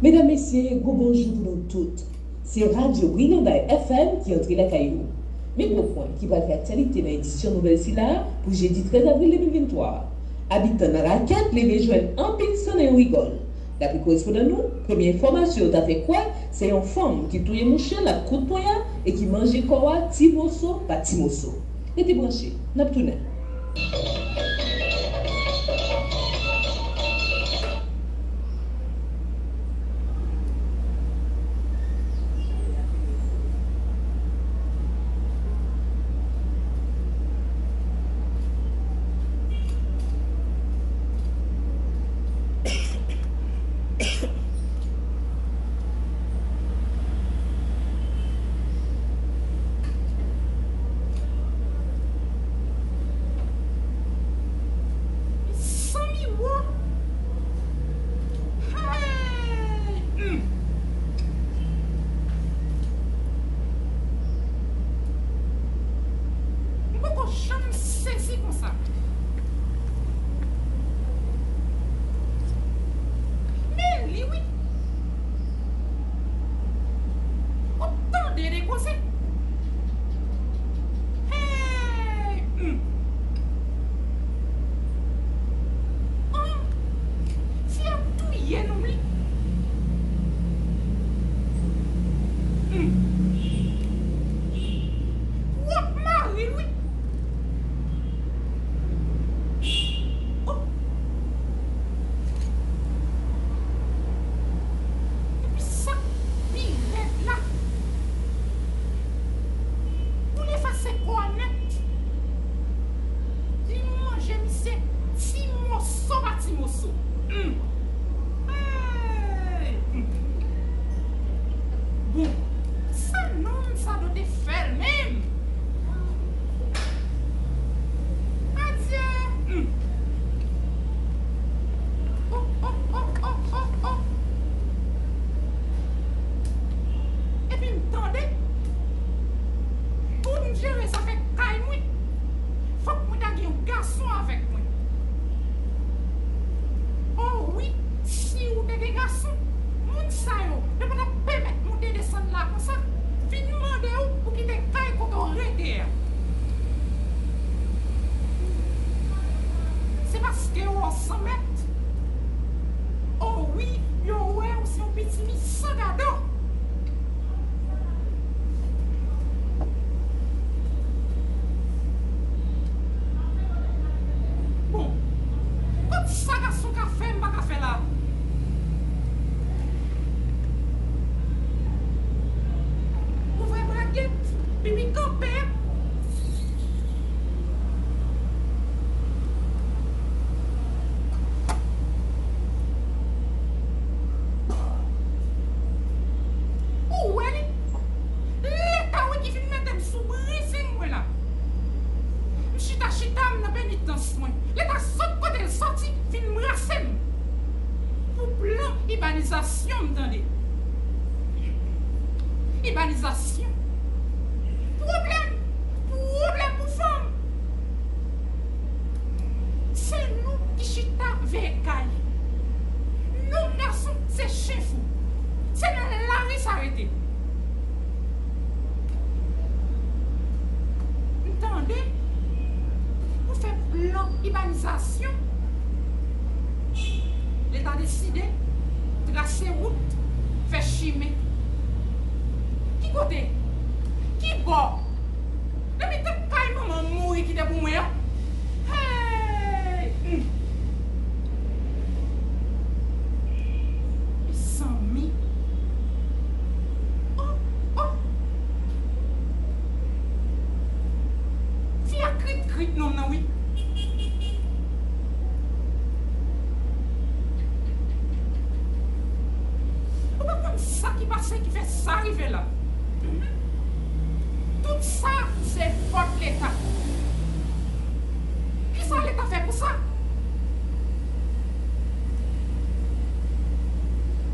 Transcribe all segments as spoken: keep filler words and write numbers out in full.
Medam, mesye, gwo bonjou pou nou tout. Se Radyo Wilonday F M ki antre lakay ou. Men gwo pwen ki pral fè aktyalite nan edisyon nouvèl sila a pou jedi trèz avril de mil venntwa a. Abitan nan Rakèt leve jwenn anpil san nan yon rigòl. Daprè korespondan nou, premye enfòmasyon yo ta fè kwè se yon fanm ki touye mouche l ak kout ponyè e ki manje kò a ti moso pa ti moso. Rete branche, n ap tounen. Mezanmi wo! Hey! Hmm. M poko janm sezi konsa. Men li wi. Ou tande de koze? Hey! Hmm. Oh, fi a touye nou wi. Hmm. Pwòp mari l wi. Oh. Epi sa k pi rèd la, pou l efase kò a nèt, li manje misye ti moso pa ti moso. Hmm. Hey! Hmm. Bon, sa nonm sa dwe te fè l menm? Adye! Hmm. Oh, oh, oh, oh, oh, oh. Epi m tande, pou m jere zafè kay mwen, fòk mwen ta gen yon gason avèk mwen. Oh wi, si w te gen gason, moun sa yo, yo pa t ap pèmèt moute desann la konsa, vin mande w pou kite kay kote w rete a. Se paske w san mèt. Oh wi, yo wè w se yon pitimi san gadò. Bon, kot sa gason ka fè m pa ka fè la? Ouvè braget, pipi kanpe. Ou wè li? Leta wi ki vin mete m sou briz mwen la. M chita chita m nan penitans mwen. Leta sot kote l soti vin brase m. Pou plan ibanizasyon m tande. Ibanizasyon. Pwoblèm. Pwoblèm pou fanm. Se nou ki chita veye kay. Nou gason se chen fou. Se nan lari sa rete. M tande pou fè plan ibanizasyon. Leta deside trase wout, fè chimen. Ki kote? Ki bò? Nan mitan kay manman m mouri kite pou mwen an. Hey! Hmm. Mezanmi. Oh, oh. Fi a krit krit nonm nan wi. Ou pa konn sa ki pase ki fè sa rive la. Tout sa se fòt Leta. Kisa Leta fè pou sa?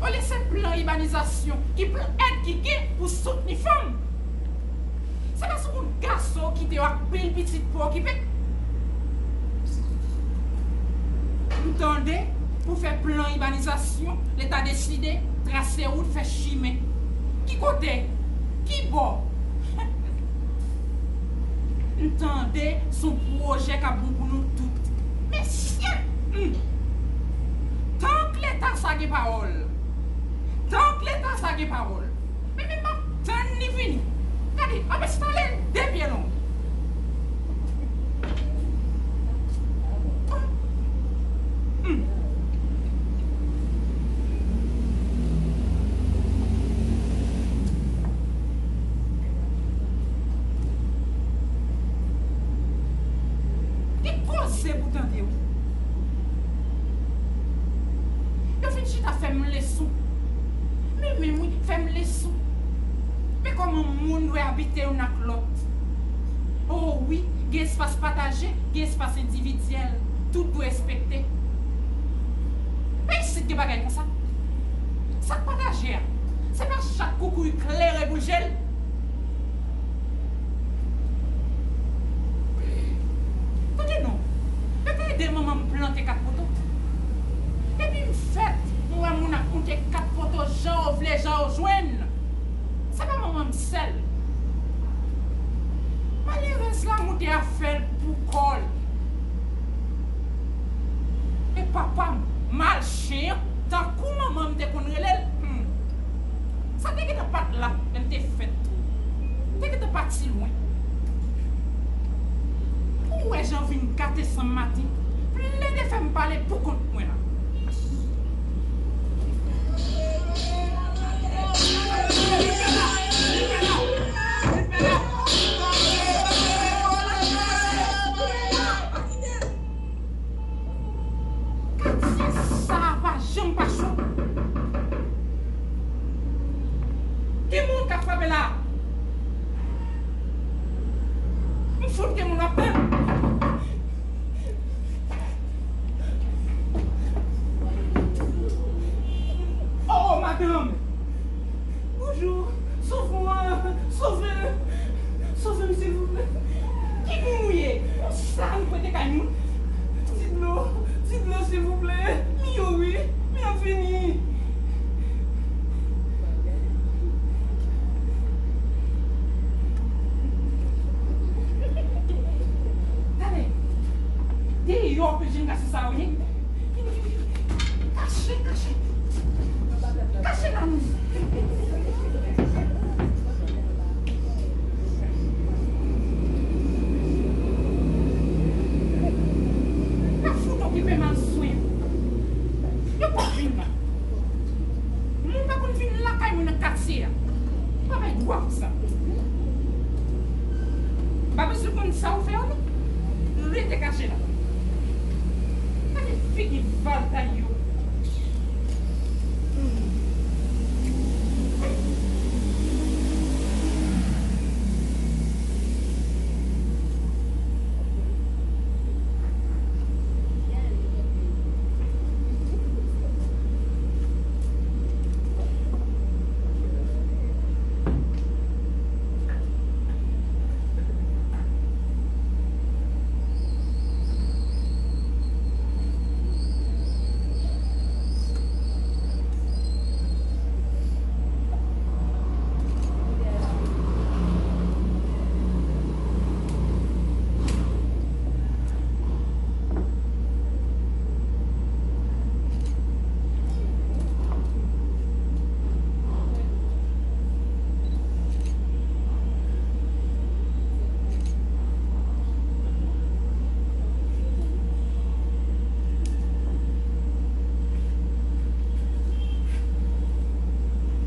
Olye se plan ibanizasyon ki plan èd ki gen pou soutni fanm. Se pa sou kont gason w kite yo ak pil pitit pou okipe. M tande pou fè plan ibanizasyon, Leta deside trase wout, fè chimen. Ki kote? Ki bò? M tande se yon pwojè k ap bon pou nou tout. Mesye! Hmm. Tank Leta sa gen pawòl. Tank Leta sa gen pawòl. Men, men m ap tann li vini. Gade, anpes tande l de pye long. Hmm. Gen koze pou tande, wi. Yo fin chita fè m leson. Men, men, wi, fè m leson. Men kòman moun dwe abite youn ak lòt. O wi, gen espas pataje, gen espas endividyèl. Tout dwe respekte. Men isit gen bagay konsa. Sa k pataje a, se pa chat koukouy klere pou l je l. Tande non, yo te ede manman m plante kat poto. Depi m fèt, m wè moun ap moute kat poto jan yo vle, jan yo jwenn. Se pa manman m sèl. Malerèz la moute afè l pou kò l. E papa m, mal chen an, tankou manman m te konn rele l, hmm, sa te gentan pa t la lè m te fèt tou. Te gentan pati lwen. Ou wè jan w vin gate san m maten, plede fè m pale pou kont mwen la. Katye sa a pa janm pa cho. Gen moun k ap frape la. M fout gen moun ap pè. Oh, oh, madanm! Bonjou! Sove mwen! Sove! Sove m, silvouplè! Ki moun ou ye? Konsa nou prete kay moun? Ti dlo! Ti dlo, silvouplè! M yo wi! M ap vini! Tande! Deyò ke jenn gason sa yo ye. Vini, vini, vini. Kache, kache. Kache la, non. Pa fout okipe m al swen. Yo p ap vin la. Moun pa konn vin lakay mwen nan katye a. Pa bay dwa pou sa. M pa bezwen konn sa ou fè yo, non. Rete kache la. Gade figi valtay yo.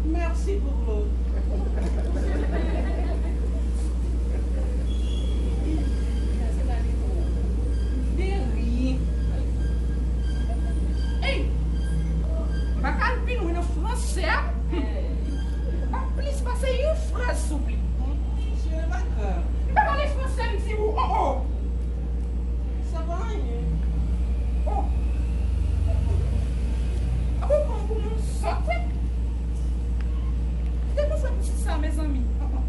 Mèsi pou dlo. De ri. Ey! M pa ka al pi lwen nan franse a. M pa plis pase yon fraz, souple. Cheri, pa grav. M pa pale franse, m di ou, oh, oh. Sa pa anyen. Oh. Abo pran pou moun sòt, wi. Depi w fè m ti sa, mezanmi. Oh, oh.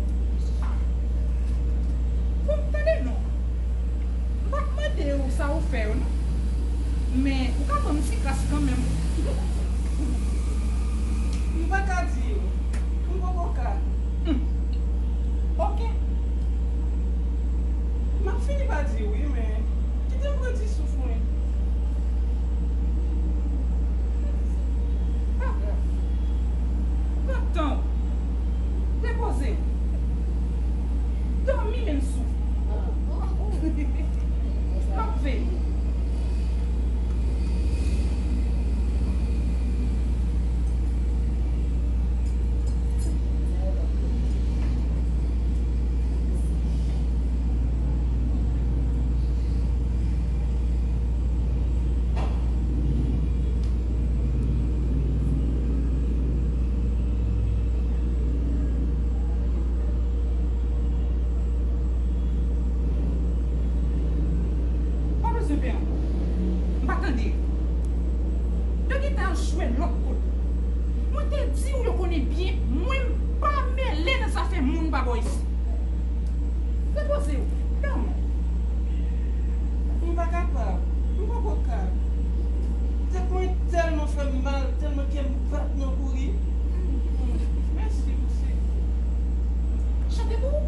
Bon, tande non. M p ap mande w sa ou fè yo, non. Men, ou ka ban m ti kras kanmenm. M pa ka di w. M poko ka. Hmm. Oke. M ap fini pa di wi, men kite m redi souf mwen. Pa grav. Pran tan w. Repoze w. Dòmi menm souf. M ap veye. Pa bezwen pè ankò. M pa tande. Yo gentan al jwe lòt kote. Mwen te di w yo konnen byen, mwen m pa mele nan zafè moun pa bò isit. Repoze w, dòmi. M pa kapab. M poko ka. Tèt mwen tèlman fè m mal, tèlman kè m bat nan kouri. Mèsi pou sekou. Chante pou ou?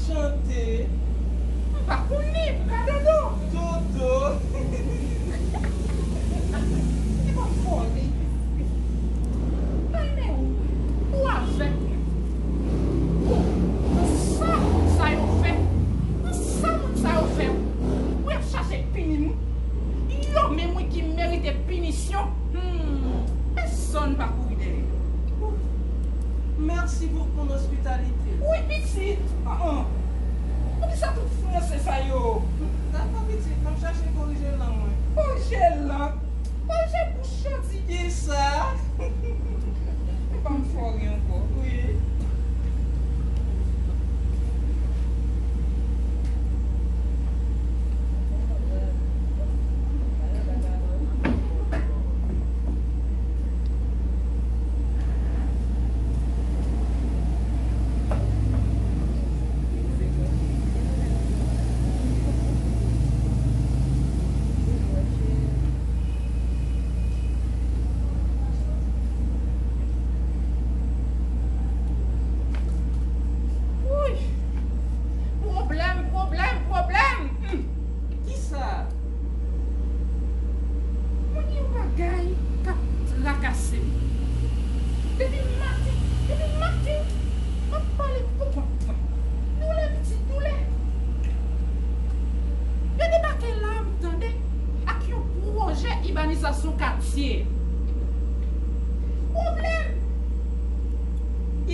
Chante. M pa konnen, m ka dodo. Dodo. Se pa fò, wi. Mwen renmen ou. Ou avèk mwen. Ou, pou sa moun sa yo fè, pou sa moun sa yo fè ou, pou y ap chache pini m. Yo menm wi ki merite pinisyon. Hmm, pèsonn pa kouri dèyè. Mèsi pou ton ospitalite. Wi, pitit. Ah, ah. Poukisa tout franse sa yo? Dakò, pitit, m ap chache korije lang mwen. Korije lang? Korije bouch yo di. Kisa? Epa m fò ri ankò. Wi. Wouy! Pwoblèm, pwoblèm, pwoblèm! Hmm. Kisa? Mwen gen yon bagay k ap trakase m. Depi maten, depi maten, m ap pale pou kont mwen. Doulè, pitit, doulè. Yo debake la, m tande, ak yon pwojè ibanizasyon katye. Pwoblèm!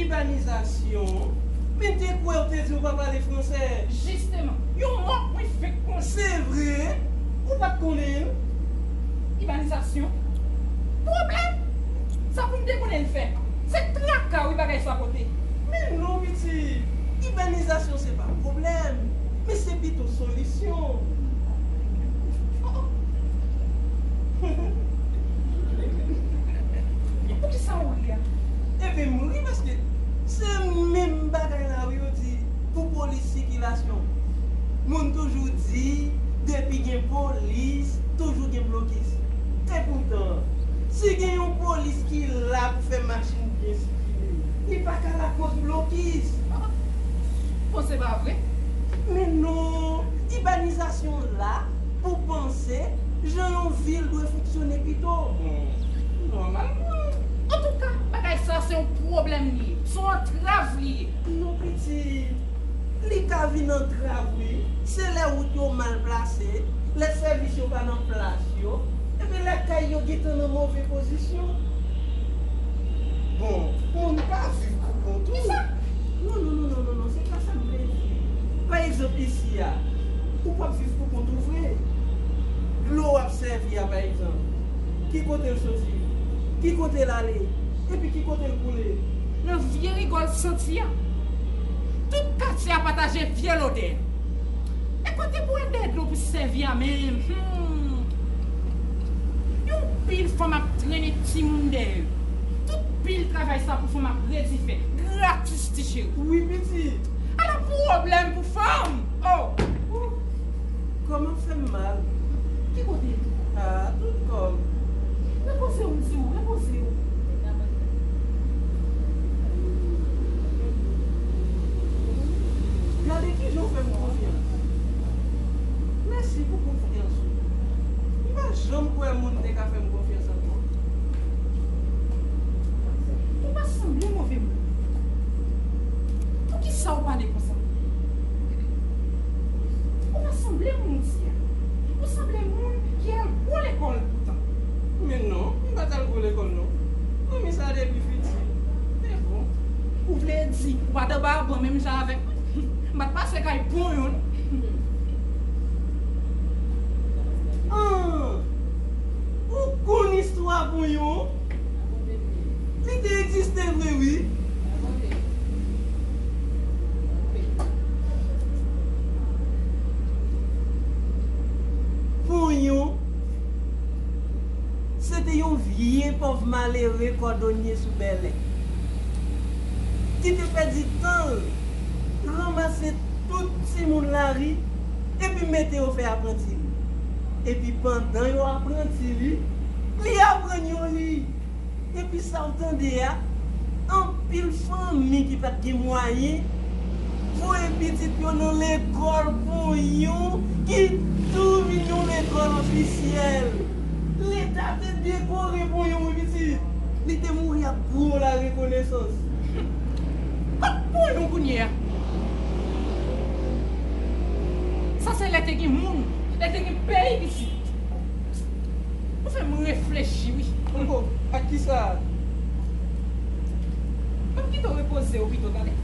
Ibanizasyon? Men te kwè w te di w pa pale fransè. Jisteman, yon mo mwen fenk konnen. Se vre? Ou pa t konnen l? Ibanizasyon? Pwoblèm! Sa pou m te konnen l fè? Se traka wi bagay sa pote. Men non, pitit. Ibanizasyon se pa pwoblèm, men se pito solisyon. Oh, oh. Poukisa w ri a? Ebyen, m ri paske se menm bagay la wi yo di pou polis sikilasyon. Moun toujou di, depi gen polis, toujou gen blokis. Epoutan, si gen yon polis ki la pou fè machin byen sikile, li pa ka lakòz blokis. Bon, se pa vre? Men non, ibanizasyon la pou panse jan yon vil dwe fonksyone pito. Bon, nòmalman. Antouka, bagay sa se yon pwoblèm li ye, se yon antrav li ye. Non, pitit. Li ka vin antrav, wi. Se lè wout yo mal plase, lè sèvis yo pa nan plas yo, epi lè kay yo gentan nan move pozisyon. Bon, moun pa viv pou kont ou. Kisa? Non, non, non, non, non, non, se pa sa m vle di. Pa egzanp, isi a, ou p ap viv pou kont ou vre. Dlo w ap sèvi a, pa egzanp, ki kote l soti? Ki kote l ale? Epi ki kote l koule? Nan vye rigòl santi a. Tout katye a pataje vye lodè. E kote bwè dèdlo pou sèvi a menm? Hmm. Yon pil fanm ap trennen timoun dèyè yo. Tout pil travay sa pou fanm ap redi fè. Gratis, ti cheri. Wi, pitit. Ala pwoblèm pou fanm! Oh! Kò m ap fè m mal. Ki kote? Ah, tout kòb. Repoze w, m di w, repoze w. Gade kijan w fè m konfyans. Mèsi pou konfyans ou. M pa janm kwè moun te ka fè m konfyans ankò. Ou pa sanble move moun. Poukisa w pale konsa? Ou pa sanble moun ou di a. Ou sanble moun ki al gwo lekòl poutan. Men non, m pa t al gwo lekòl non. Mwen men sa depi piti. Men bon. Ou vle di ou pa t anba ban menm jan avèk mwen? M pa t pase kay Ponyon non. Ah! Ou konn istwa Ponyon? Li te egziste vre wi. Ponyon, se te yon vye pòv malere kòdonye sou Bèlè ki te pèdi tan l ranmase tout timoun lari epi mete yo fè apranti li. Epi pandan yo apranti li, li aprann yo li. Epi sa w tande a, anpil fanmi ki pa t gen mwayen voye pitit yo nan lekòl Ponyon ki tou vin yon lekòl ofisyèl. Leta te dekore Ponyon wi pitit. Li te mouri ak gwo larekonesans. Kot Ponyon kounye a? Sa se lè te gen moun, lè te gen peyi pitit. Ou fè m reflechi wi. Oho, ak kisa? Ban m kite w repoze w pito tande.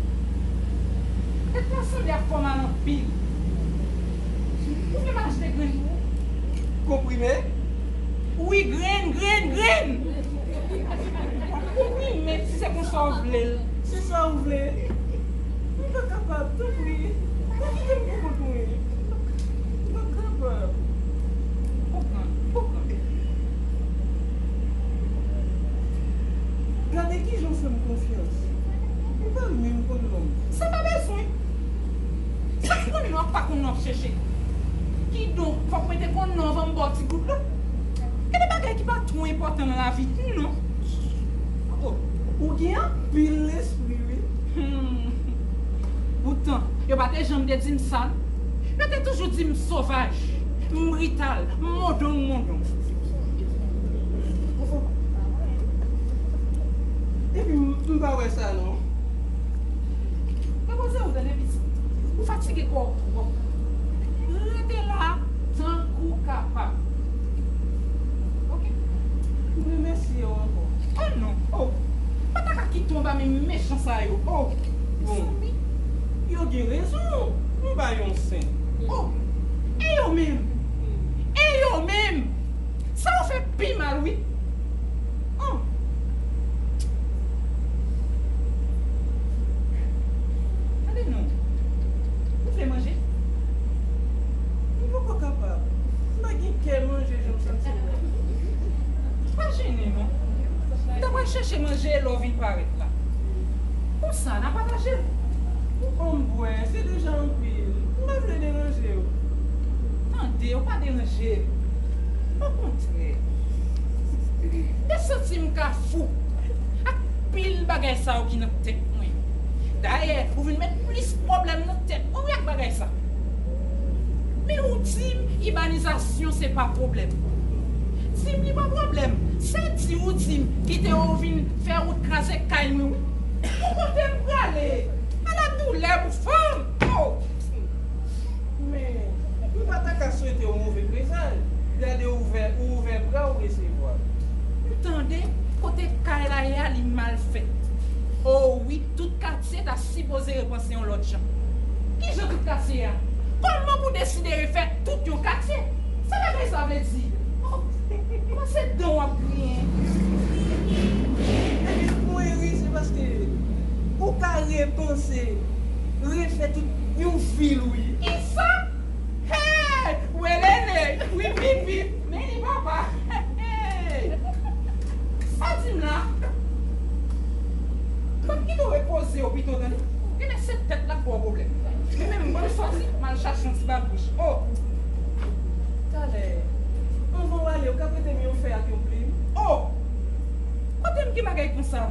Tèt la sanble ak fòmal anpil. Ou vle m achte grenn pou ou? Konprime? Wi, grenn, grenn, grenn! Konprime, si se konsa w vle l. Se sa w vle? M pa kapab, tanpri. Pa kite m pou kont mwen. M pa kapab. Konprann, konprann. Gade kijan w fè m konfyans. M pa menm konn non w. Sa pa bezwen. Sa k konn non ak pa konn non ap chèche. Kidonk, fòk mwen te konn non anvan m ba w ti goud la. Gen de bagay ki pa twò enpòtan nan lavi, non. Oh, ou gen anpil lespri, wi. Hmm. Poutan, yo pa te janm te di m sa, non. Yo te toujou di m sovaj, m brital, m mondong, mondong. Epi m, m pa wè sa, non. Repoze w tande pitit. Ou fatige kò w twòp. Rete la tankou w kapab. Oke? M remèsye w ankò. Oh non. Oh. M pa ta ka kite w anba men mechan sa yo. Oh. Bon. Zanmi. Yo gen rezon. M pa yon sen. Oh. E yo menm? E yo menm? Sa yo fè pi mal wi. Oh. Tande non. Ou vle manje? M poko kapab. M pa gen kè manje jan m santi m la. Pa jennen non. M ta pral chèche manje lè w vin parèt la. Konsa, n a pataje l. Ou konn bwè, se deja anpil. M pa vle deranje w. Tande, ou pa deranje m. Okontrè, m te santi m ka fou ak pil bagay sa yo ki nan tèt mwen. Dayè, ou vin met plis pwoblèm nan tèt mwen wi ak bagay sa. Men ou di m ibanizasyon se pa pwoblèm. Di m li pa pwoblèm. Se di ou di m kite yo vin fè wout kraze kay mwen wi. Pou kote m prale? Ala doulè pou fanm! Oh! Men, m pa ta ka swete w move prezaj. Gade ouvè, ou ouvè bra w resevwa. M tande kote kay la ye a li mal fèt. Oh wi, tout katye ta sipoze repanse yon lòt jan. Kijan tout katye a? Kòman pou deside refè tout yon katye? Sa bagay sa vle di? Oh, kòman se dan w ap griyen? Epi pou mwen ri, se paske ou ka repanse, refè tout yon vil wi. Kisa? Hey! Welele! Wip, wip, wip! Men li papa! Hey! Sa di m la? Ban m kite w repoze w pito tande. Genlè se tèt la k ba w pwoblèm. Men menm ban m sòti, m al chache yon ti babouch. Oh! Talè. Anvan w ale, ou ka prete m yon fèy ak yon plim? O! Kote m gen bagay konsa?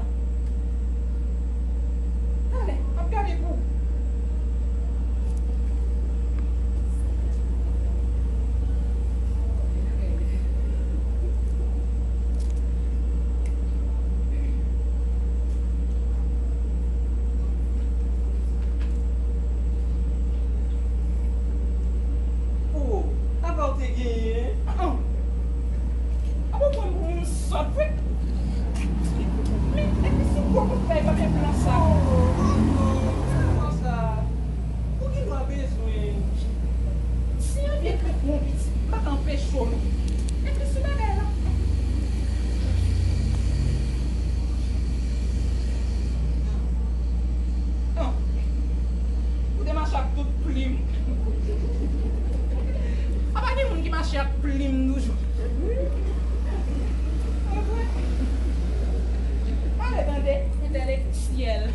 Talè, m ap gade pou ou. O, apa w te genyen? An, an. Apa w pran m pou yon sòt vre? Men, epi si w gwo kout pèy pa gen plan sa. O, o, o, sa. Ou gen dwa bezwen. Si anvi ekri pou yon pitit, m pa ka anpeche w non. Epi sou bagay la. An. Ou te mache ak tout plim. Apa gen moun ki mache ak plim toujou? E vre. Ale tande, entèlektyèl.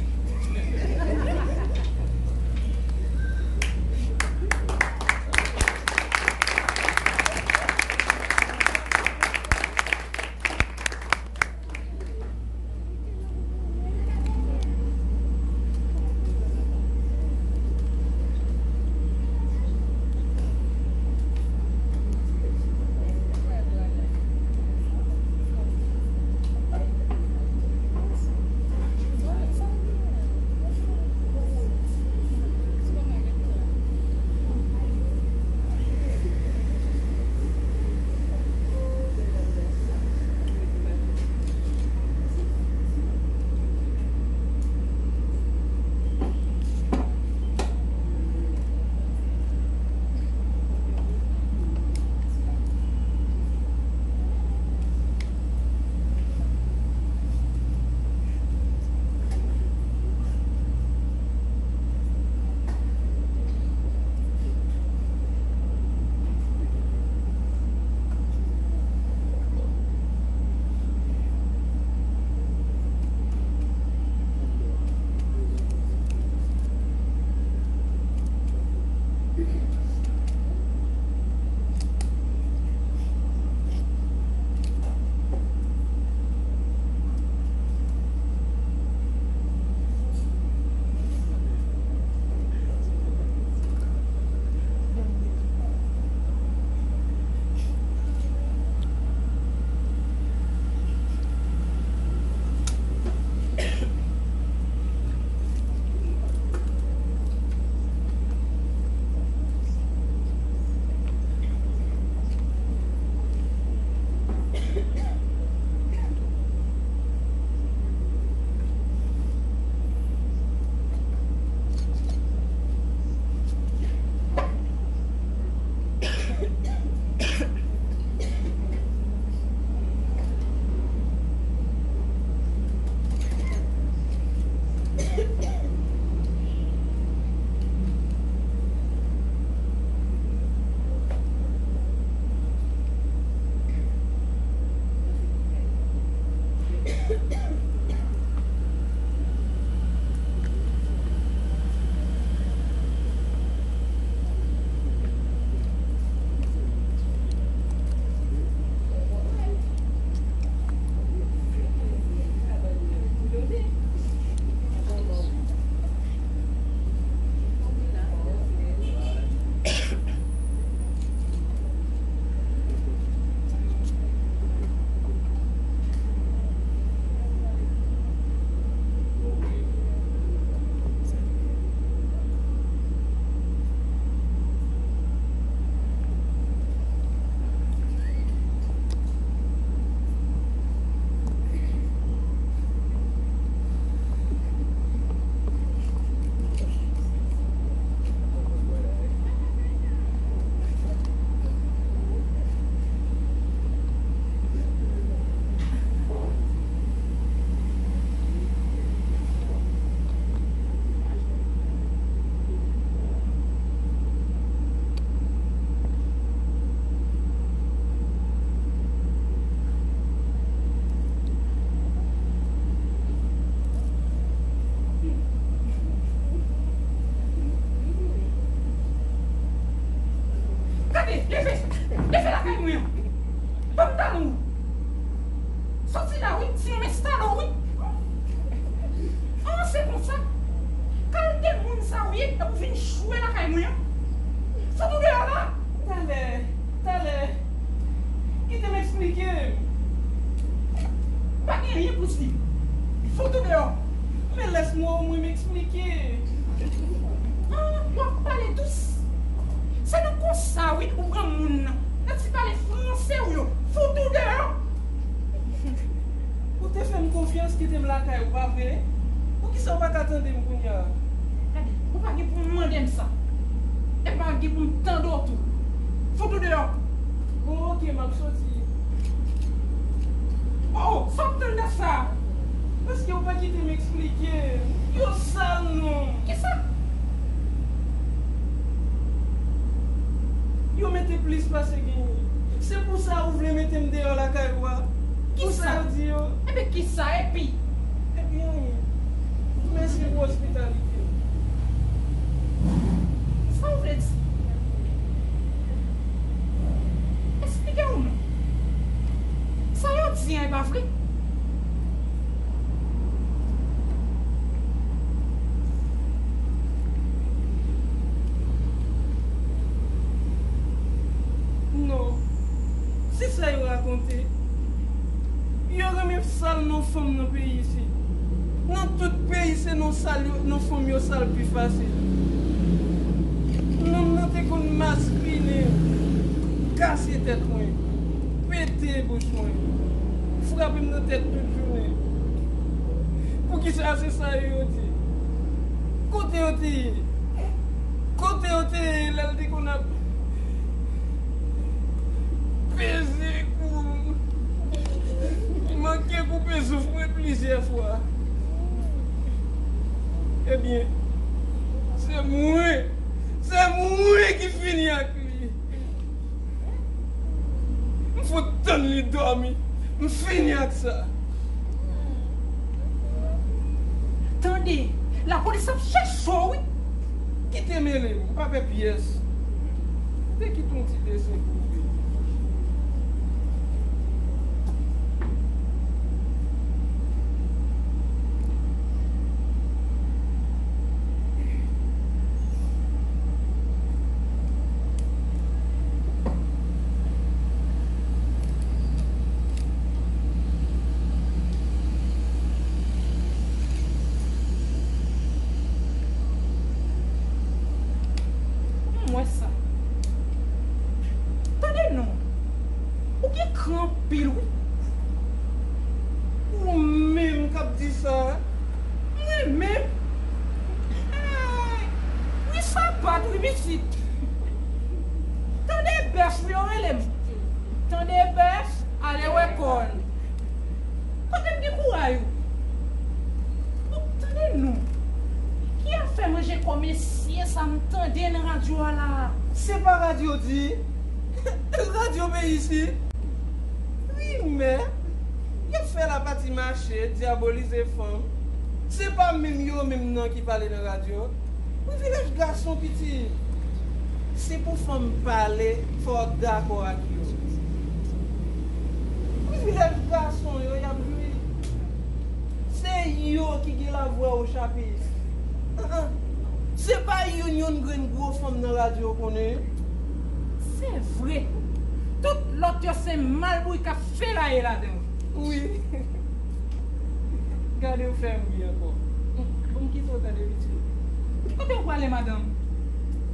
Fout ou deyò! Men lès mwen omwen m eksplike. Ah, w ap pale dous. Se nan konsa, wi, ou pran moun nan. Nan ti pale franse w yo. Fout ou deyò! Ou te fè m konfyans, kite m lakay ou, pa vre? Poukisa ou pa ka tande m kounye a? Gade, ou pa gen pou mande m sa. E pa gen pou m tande w tou. Fout ou deyò. Bon, oke, m ap soti. Oh, sa w ap tann nan sa? Paske ou pa kite m eksplike. Yo sal non. Kisa? Yo mete plis pase genyen. Se pou sa ou vle mete m deyò lakay ou a? Pou sa yo di yo? Enben, kisa epi? Epi anyen. Mèsi pou ospitalite w. Sa w vle di? Eksplike w non. Sa yo di an, e pa vre? Non. Se sa yo rakonte. Yo renmen sal non fanm nan peyi isit. Nan tout peyi, se non sal yo, non fanm yo sal pi fasil. Nonm nan te konn maspinen, kase tèt mwen, pete bouch mwen, frape m nan tèt tout jounen. Poukisa se sa yo di? Kote yo te ye? Kote yo te ye lè l te konn ap peze kou m? Manke koupe souf mwen plizyè fwa. Ebyen, se mwen, se mwen ki fini ak li. M fout tann li dòmi. M fini ak sa. Tande, lapolis ap chèche w, wi. Kite mele m, m pa pè pyès. M te kite yon ti desen pou ou. M wè sa. Tande non. Ou gen kran anpil, wi. Ou menm k ap di sa? Mwen menm? Hey! Wi, sapat, wi, pitit. Tande bèf, wi, yo rele m. Tande bèf, ale wè kòn. Kote m gen kouray ou? Bon, tande non. Ki afè manje kò mesye sa m tande nan radyo a la? Se pa radyo di? Radyo peyi isit? Rimè. Y ap fè la pati mache, dyabolize fanm. Se pa menm yo menm nan ki pale nan radyo. Privilèj gason, pitit. Se pou fanm pale, fò w dakò ak yo. Privilèj gason yo, y ap jwi. Se yo ki gen lavwa o chapit. An, an. Se pa youn youn grenn gwo fanm nan radyo w konnen. Se vre. Tout lòt yo se malbouy k ap felaye ladan. Wi. Gade w fè m ri ankò. Bon, m kite w tande, pitit. Kote w prale, madanm?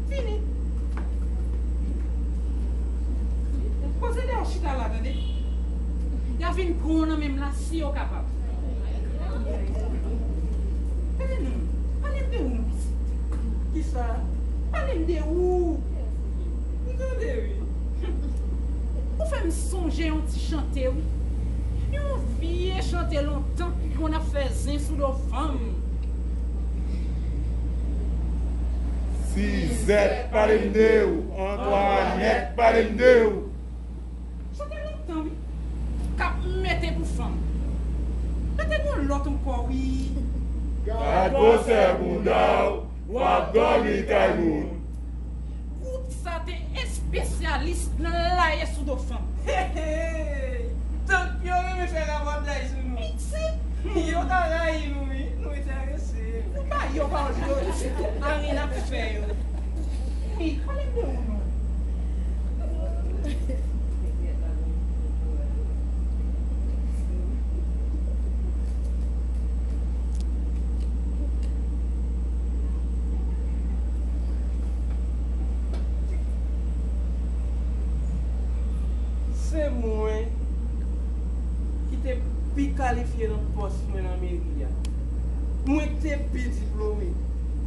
Vini. Poze dèyè w chita la, tande. Y a vin pran w nan men m la, si yo kapab. Tande non, pale m de ou non, pitit. Kisa? Pale m de ou. M tande wi. Ou fè m sonje yon ti chante wi. Yon vye chante lontan ki konn ap fè zen sou do fanm. Sizèt, pale m de ou. Antwanèt, pale m de ou. Chante lontan wi. K ap mete pou fanm. Mete gon lòt ankò wi. Gad gwosè bounda w, w ap dòmi kay moun. Gwoup sa te espesyalis nan laye sou do fanm. Hey, hey. Tank yo renmen fè rabòday sou nou. Pitit. Yo ka rayi nou wi, nou enterese. Nou pa yo pawòl yo, a ren ap fè yo. Wi, pale m de ou non. kalifye nan pòs mwen nan meri a. Mwen te pi diplome,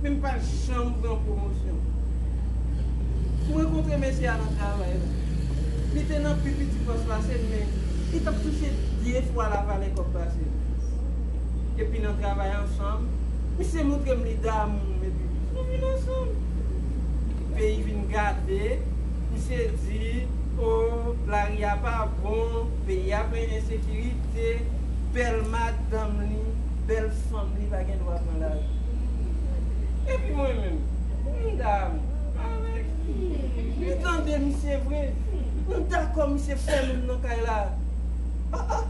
men m pa janm pran pwomosyon. M rankontre mesye a nan travay la. Li te nan pi piti pòs pase m, men li t ap touche de fwa lavalè kòb pase m. Epi nan travay ansanm, misye montre m li damou m, epi nou vin ansanm. Peyi vin gate, misye di, o, lari a pa bon, peyi a plen ensekirite, bèl madanm li, bèl fanm li pa gen dwa pran lari. Epi mwen menm, m damou avèk li. M tande misye vre. M dakò misye fèmen m nan kay la. Ah, ah.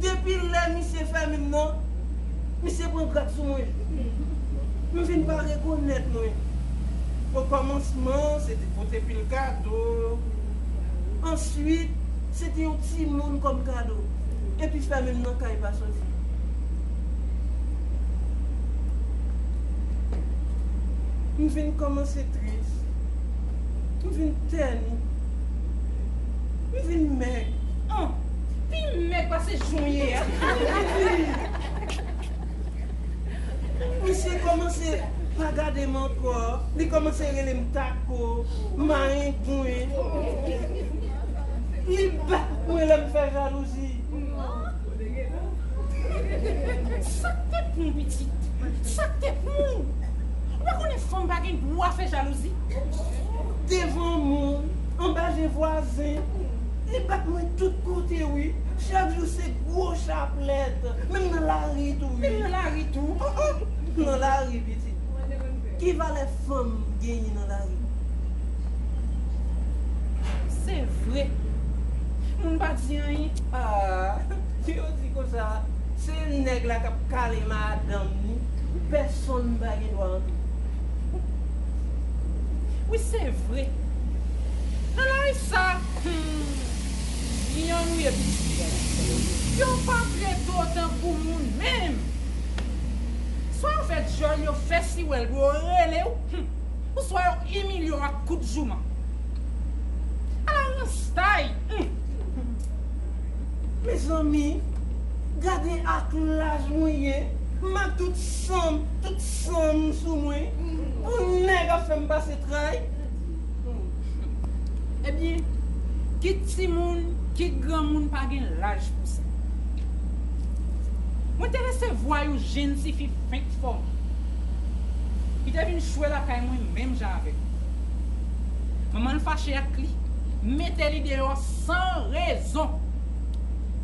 Depi lè misye fèmen m nan, misye pran grad sou mwen. M vin pa rekonèt mwen. Okòmansman, se te pote pil kado. Answit, se te yon timoun kòm kado. Epi fèmen m nan kay pa soti. M vin kòmanse tris. M vin tèni. M vin mèg. An, pi mèg pase jan w ye a. Misye kòmanse pa gade m ankò. Li kòmanse rele m tako, marengwen. Li bat mwen lè m fè jalouzi. Sa k te pou w, pitit? Sa k te pou w? Ou pa konnen fanm pa gen dwa fè jalouzi? Devan moun, anba je vwazen, li bat mwen tout kote, wi. Chak jou se gwo chaplèt, menm nan lari tou, wi. Menm nan lari tou? Oh, oh. Nan lari, pitit. Ki valè fanm genyen nan lari? Se vre. Moun pa di anyen. Ah, yo di konsa, se nèg la k ap kale madanm ni, pèsonn pa gen dwa antre. Wi, se vre. Nan lari sa, hmm, vyann ou ye pitit. Yo pa trete w tankou moun menm. Swa yo fè dyòl, yo fè siwèl pou yo rele w, hmm, oswa yo imilye w ak kout jouman. Ala ranstay! Hmm. Mezanmi, gade ak laj mwen ye, m ak tout san m, tout san m sou mwen, pou nèg ap fè m pase tray. Ebyen, kit timoun, kit granmoun pa gen laj pou sa. Mwen te resevwa yon jenn tifi fenk fòme ki te vin chwe lakay mwen menm jan avèk mwen. Manman l fache ak li, mete li deyò san rezon.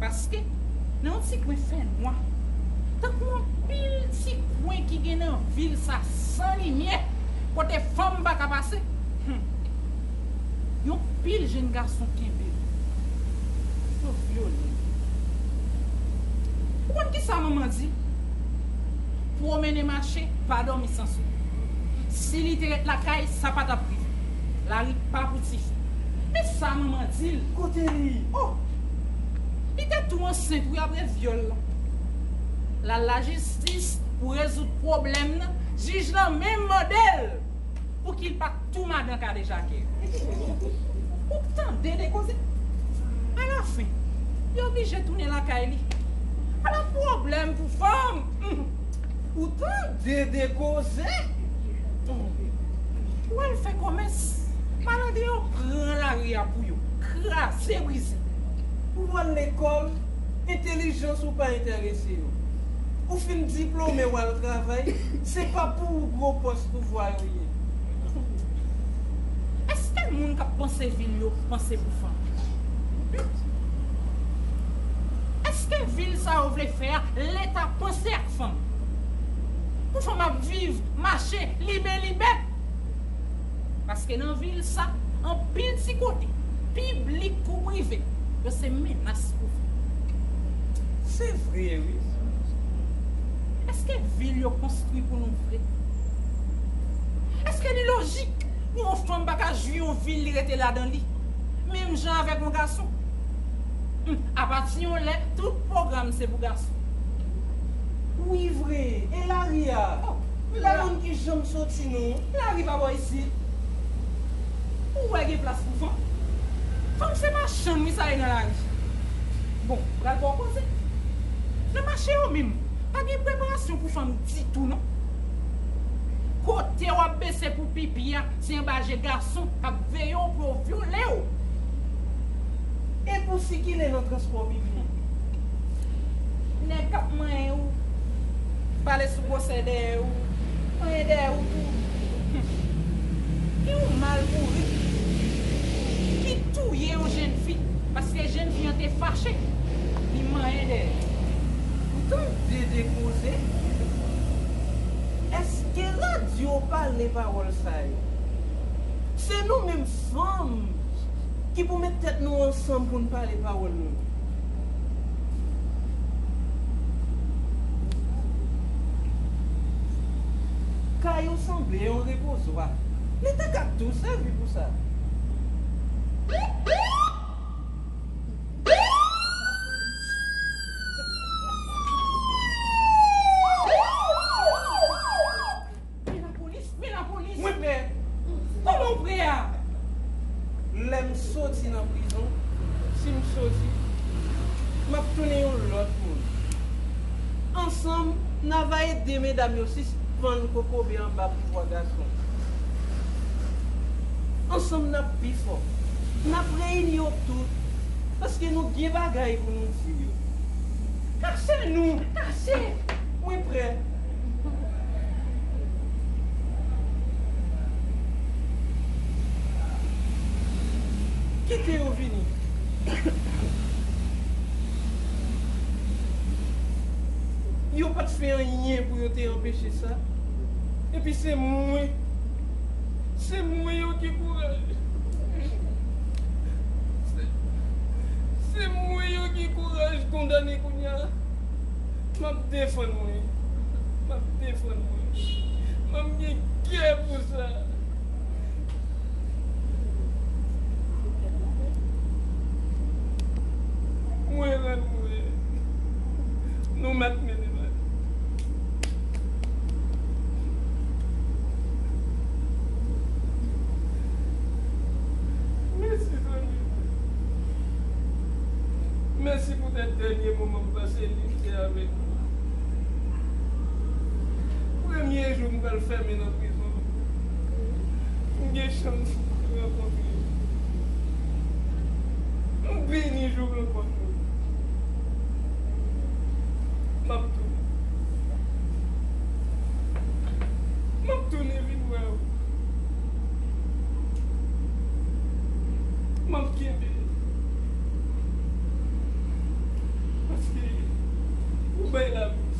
Paske, nan yon ti kwen fènwa, tankou anpil ti kwen ki gen nan vil sa san limyè, kote fanm pa ka pase, hmm, yon pil jenn gason kenbe l, yo vyole l. Ou konn kisa manman di? Pwomennen mache, pa dòmi san sou. Si li te ret lakay, sa pa t ap rive. Lari pa pou tifi. Men sa manman di l. Kote li? Oh! Li te tou ansent, wi, apre vyòl lan. L al lajistis pou rezoud pwoblèm nan, jij lan menm mande l pou ki l pa t tou madan kadejakè. Ou tande de koze? Alafen, li oblije tounen lakay li. Ala pwoblèm pou fanm! Ou tande de koze? Ou al fè kòmès, malandren yo pran lari a pou yo, kraze brize. Ou al lekòl, entèlijans ou pa enterese yo. Ou fin diplome, w al travay, se pa pou ou gwo pòs pouvwa yo ye. Èske moun k ap panse vil yo panse pou fanm? Èske vil sa yo vle fè a, Leta panse ak fanm? Pou fanm ap viv, mache, libe libe. Paske nan vil sa, anpil ti kote, piblik kou prive, yo se menas pou fanm. Se vre, wi. Èske vil yo konstwi pou nou vre? Èske li lojik pou yon fanm pa ka jwi yon vil li rete ladan li, menm jan avèk yon gason? Hmm, apati yon lè, tout pwogram se pou gason. Wi, vre. E lari a? Oh, m pa konn ki jan m soti, non. Lari pa bò isit. Ou wè gen plas pou fanm? Fanm se machann, wi, sa ye nan lari. Bon, pral ba w koze. Nan mache yo menm, pa gen preparasyon pou fanm ditou non. Kote w ap bese pou pipi a, se anba je gason k ap veye w pou yo vyole w. E pou sikile nan transpò piblik? Nèg k ap manyen w, pale sou gwosè dèyè w, manyen dèyè w tou. Gen yon malpourit ki touye yon jèn fi paske jèn fi an te fache, li manyen dèyè. Ou tande de koze? Èske radyo pale pawòl sa yo? Se nou menm fanm ki pou met tèt nou ansanm pou n pale pawòl nou. Kay ou sanble yon repozwa. Li ta ka tou sèvi pou sa. Men lapolis, men lapolis. Mwen prè. Kòman w prè a? Lè m soti nan prizon, si m soti, m ap tounen yon lòt moun. Ansanm, n a va ede medam yo sispann kokobe anba pouvwa gason. Ansanm, n ap pi fò. N ap reyini yo tout, paske nou gen bagay pou nou di yo. Kache nou! Kache! Mwen prè. Kite yo vini. Yo pa t fè anyen pou yo te anpeche sa. Epi se mwen. Se mwen yo gen kouraj. Se, se mwen yo gen kouraj kondane kounye a. M ap defann mwen. M ap defann mwen. M ap gen kè pou sa. Mwen rann mwen. Nou mèt mennen mwen. Mèsi, zanmi. Mèsi poutèt dènye moman m pase li te avèk ou. Premye jou m pral fèmen nan prizon, m gen chans rankontre w. M beni jou m rankontre w. M ap tounen. M ap tounen vin wè w. M ap kenbe. Paske ou bay lavi.